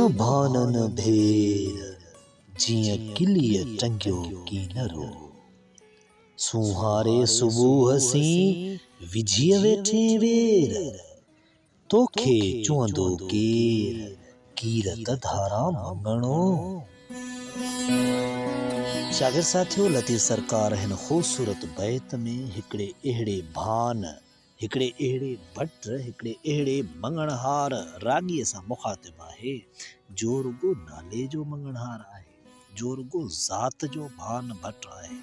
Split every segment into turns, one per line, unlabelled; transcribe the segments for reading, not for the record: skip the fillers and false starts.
نه ڀانن ڀير، جيئن ڪليء ٽنگيو ڪينرو. سونهاري صبوح سين، وجهيء ويٺين وير. توکي چوندو ڪير، ڪيرت ڌاران مڱڻو. شاگرد ساٿيو! لطيف سرڪار هن خوبصورت بيت ۾ هڪڙي اهڙي ڀان، هڪڙي اهڙي ڀٽ، هڪڙي اهڙي مڱڻهار راڳيء سان مخاطب آهي، جو رڳو نالي جو مڱڻهار آهي، جو رڳو ذات جو ڀان ڀٽ آهي،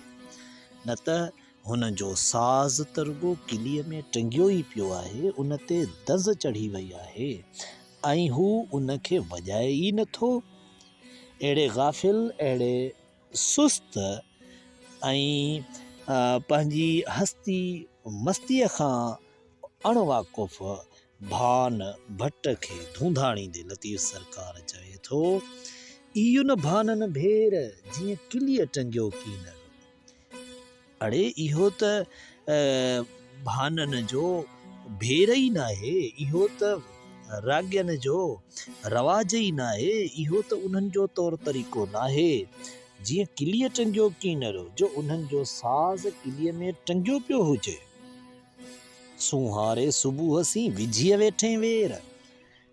نه ته هن جو ساز ته رڳو ڪليء ۾ ٽنگيو ئي پيو آهي، ان تي دز چڙهي وئي آهي ۽ هو ان کي وڄائي ئي نه ٿو. اهڙي غافل، اهڙي سست ۽ پنهنجي هستي مستيء کان اڻ واقف ڀان ڀٽ کي ڌونڌاڻيندي لطيف سرڪار چوي ٿو، ايء نه ڀانن ڀير، جيئن ڪليء ٽنگيو ڪينرو. اڙي اهو ته ڀانن جو ڀير ئي ناهي، اهو ته راڳين جو رواج ئي ناهي، اهو ته انهن جو طور طريقو ناهي. جيئن ڪليء ٽنگيو ڪينرو، جو انهن جو ساز ڪليء ۾ ٽنگيو پيو هجي. سونهاري صبوح سين وجهيء ويٺين وير.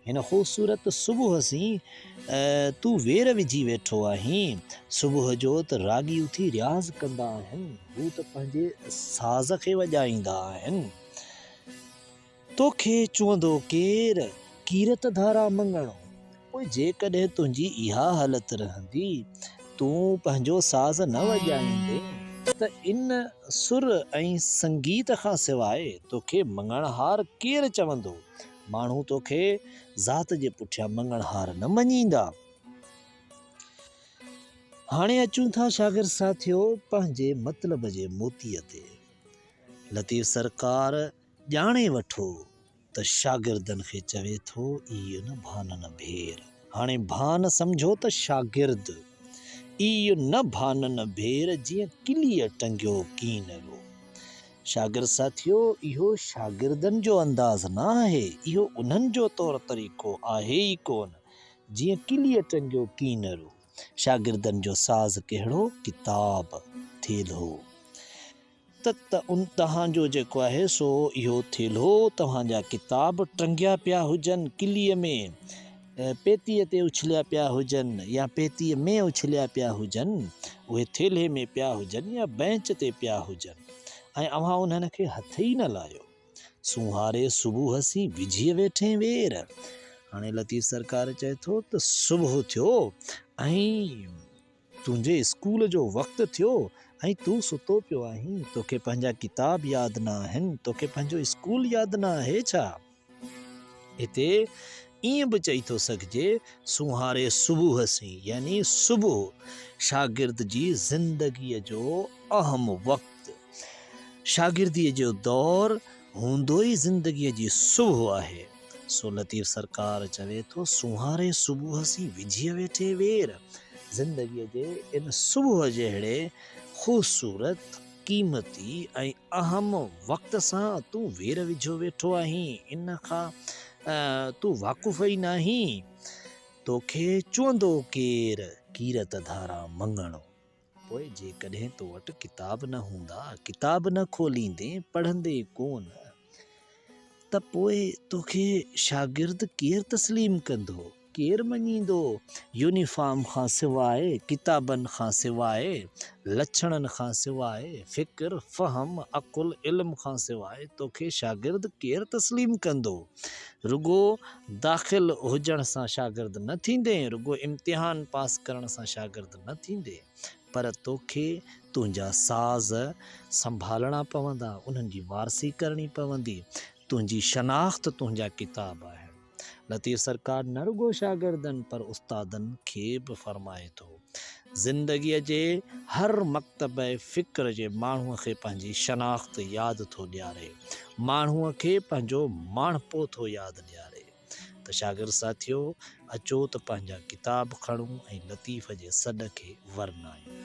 هن خوبصورت صبح سين تون وير وجهي ويٺو آهين. صبح جو ته راڳي اٿي رياض ڪندا آهن، هو ته پنهنجي ساز کي وڄائيندا آهن. توکي چوندو ڪير، ڪيرت ڌارا مڱڻو. پوء جيڪڏهن تنهنجي اها حالت رهندي، تون پنهنجو ساز نه وڄائيندين ته ان سر ۽ سنگيت کان سواء توکي مڱڻهار ڪير چوندو؟ ماڻهو توکي ذات جي پٺيان مڱڻهار نه مڃيندا. هاڻي اچون ٿا شاگرد ساٿيو پنهنجي مطلب جي موتيء تي. لطيف سرڪار ڄاڻي وٺو ته شاگردن کي چوي ٿو اي نه ڀانن ڀير. هاڻي ڀان سمجهو ته شاگرد. اي نه ڀانن ڀير جيئن ڪليء ٽنگيو ڪينرو. شاگرد ساٿيو! اهو شاگردن جو انداز نه آهي، اهو انهن جو طور طريقو آهي ئي ڪونه. جيئن ڪليء ٽنگيو ڪينرو. شاگردن جو ساز ڪهڙو؟ ڪتاب، ٿيلهو. ته ته ان توهان جو جيڪو آهي سو اهو ٿيلهو، توهان جا ڪتاب ٽنگيا پيا هجن ڪليء ۾، پيتيء تي اڇليا پيا هجن يا پيتيء ۾ اڇليا پيا هجن، اهي ٿيلهي ۾ پيا هجن يا بئنچ تي پيا هجن ۽ اوهان انهن کي هٿ ئي نه لايو. سونهاري صبوح سين وجهيء ويٺين وير. هاڻي لطيف سرڪار چئي ٿو ته صبح ٿيو ۽ تنهنجي اسڪول جو وقت ٿيو ۽ تون ستو پيو آهين، توکي پنهنجا ڪتاب ياد نه آهن، توکي پنهنجو اسڪول ياد نه آهي ڇا؟ هتي ائين به چئي ٿو سگهجي سونهاري صبح سين يعني صبح شاگرد جي زندگيء جو اهم وقت، شاگرديء جو دور هوندو ئي زندگيء جي صبح آهي. سو لطيف سرڪار چوي ٿو سونهاري صبح سين وجهيء ويٺي وير، زندگيء جي ان صبح جهڙي خوبصورت، قيمتي ۽ اهم وقت سان تون وير وجهيو ويٺو آهين، ان کان تون واقف ئي ناهين، توکي چوندو ڪير، ڪيرت ڌاران مڱڻو. پوء جيڪڏهن تو وٽ ڪتاب نه هوندا، ڪتاب نه کوليندين، پڙهندين ڪونه، ته پوء توکي شاگرد ڪير تسليم ڪندو؟ ڪير مڃيندو؟ يونيفارم کان سواء، ڪتابن کان سواء، لڇڻن کان سواء، فڪر، فهم، عقل، علم کان سواء توکي شاگرد ڪير تسليم ڪندو؟ رڳو داخل هجڻ سان شاگرد نه ٿيندين، رڳو امتحان پاس ڪرڻ سان شاگرد نه ٿيندين، پر توکي تنهنجا ساز سنڀالڻا پوندا، انهن جي وارثي ڪرڻي پوندي، تنهنجي شناخت تنهنجا ڪتاب آهن. لطيف سرڪار نه رڳو شاگردن پر استادن کي به فرمائي ٿو، زندگيء جي هر مڪتبه فڪر جي ماڻهوء کي پنهنجي شناخت ياد ٿو ڏياري، ماڻهوء کي پنهنجو ماڻهپو ٿو ياد ڏياري ته شاگرد ساٿيو اچو ته پنهنجا ڪتاب کڻون ۽ لطيف جي سڏ کي ورنايون.